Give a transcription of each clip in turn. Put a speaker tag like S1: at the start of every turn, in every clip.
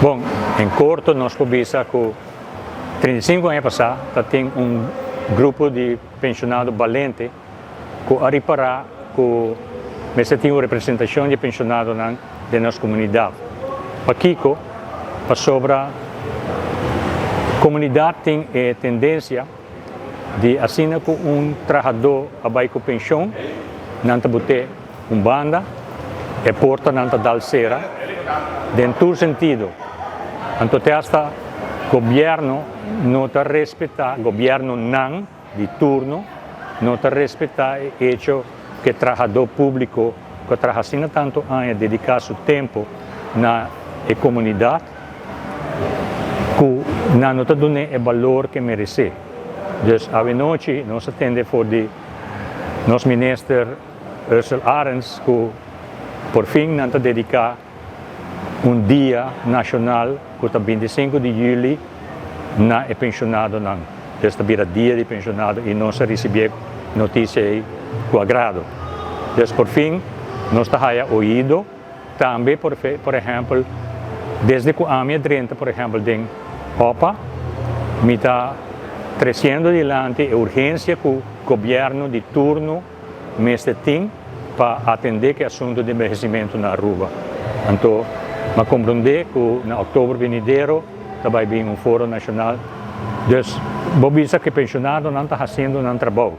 S1: Bon, en korto nos por bisa ku 35 aña pasá tatin un grupo di penshonado balente ku a ripará ku mester tin un representashon di e penshonadonan den nos komunidat. Pakiko? Pasobra komunidat tin e tendensia di asina ku un trahadó a bai ku penshon, nan ta bot'é un banda, e portanan ta dal sera den tur sentido. Anto te asta gobièrnu no ta respetá, gobièrnunan di turno no ta respetá e echo ku e trahadó públiko ku a traha asina tantu aña dediká su tempu na e komunidat, ku nan no ta dun'é e balor ku e meresé. Dus awenochi nos a tende for di nos minister Ursell Arends ku por fin nan ta dediká un dia nashonal ku ta 25 di yüli na e penshonadonan. Dus ta bira dia di penshonado i nos a risibié notisia ei ku agrado. Dus por fin nos ta haya oido tambe por por ehèmpel desde ku ami a drenta por ehèmpel den OPA mi ta tresiendo dilanti e urgensia ku gobièrnu di turno mester tin pa atendé ku e asuntu di enbehesimentu na Aruba. Anto m'a komprondé ku na òktober benidero ta bai bin un foro nashonal. Dus bo bisa ku e penshonadonan ta hasiendo nan trabou.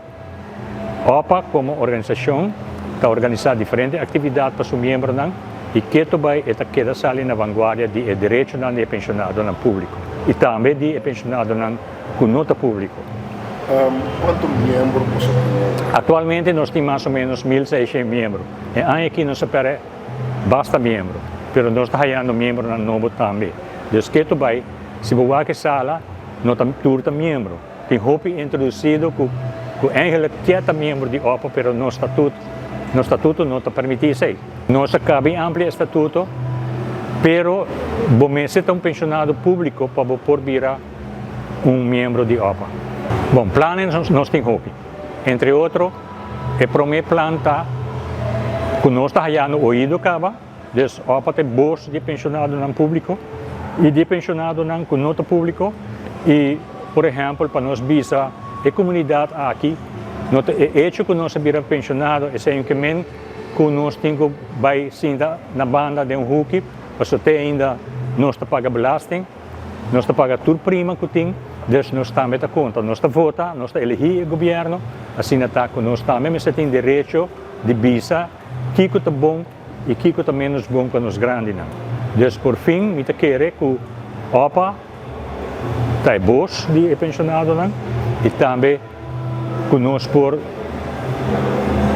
S1: OPA komo organisashon ta organisá diferente aktividat pa su miembronan i ketu bai e ta keda sali na vanguardia di e derechonan di e penshonadonan públiko i tambe di e penshonadonan ku no ta públiko.
S2: Kuantu miembro boso tin awor?
S1: Aktualmente nos tin mas o ménos 1600 miembro. E aña aki nos a pèrdè basta miembro, pero nos ta hayando miembronan nobo tambe. Dus ketu bai, si bo wak e sala, no ta tur ta miembro. Tin hopi introducido cu cu eigenlijk kier ta miembro di OPA pero nos statuto nos statuto no ta permiti esey. Nos a caba y amplia e statuto pero bo mester ta un pensionado publico pa bo por bira un miembro di OPA. Bon, planes nos tin hopi. Entre otro e prome plan ta cu nos ta hayando oido caba. Dus opa ta e bos di e pensionadonan públiko i di e pensionadonan ku no ta públiko i por ehèmpel pa nos bisa e komunidat aki no ta e echo ku nos a bira pensionado esei un ke men ku nos tin ku bai sinta na banda den un huki pasobra te ainda nos ta paga belasting, nos ta paga tur prima ku tin dus nos tambe ta konta, nos ta vota, nos ta elegí e gobièrnu asina ta ku nos tambe mester tin derecho di bisa kiko ta bon i kiko ta ménos bon pa nos grandinan. Dus por fin mi ta kere ku opa ta e bos di e penshonadonan i tambe ku nos por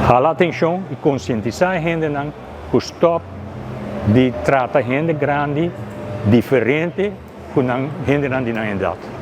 S1: hala atenshon i konsientisá e hendenan ku stòp di trata hende grandi diferente ku nan hendenan di nan edat.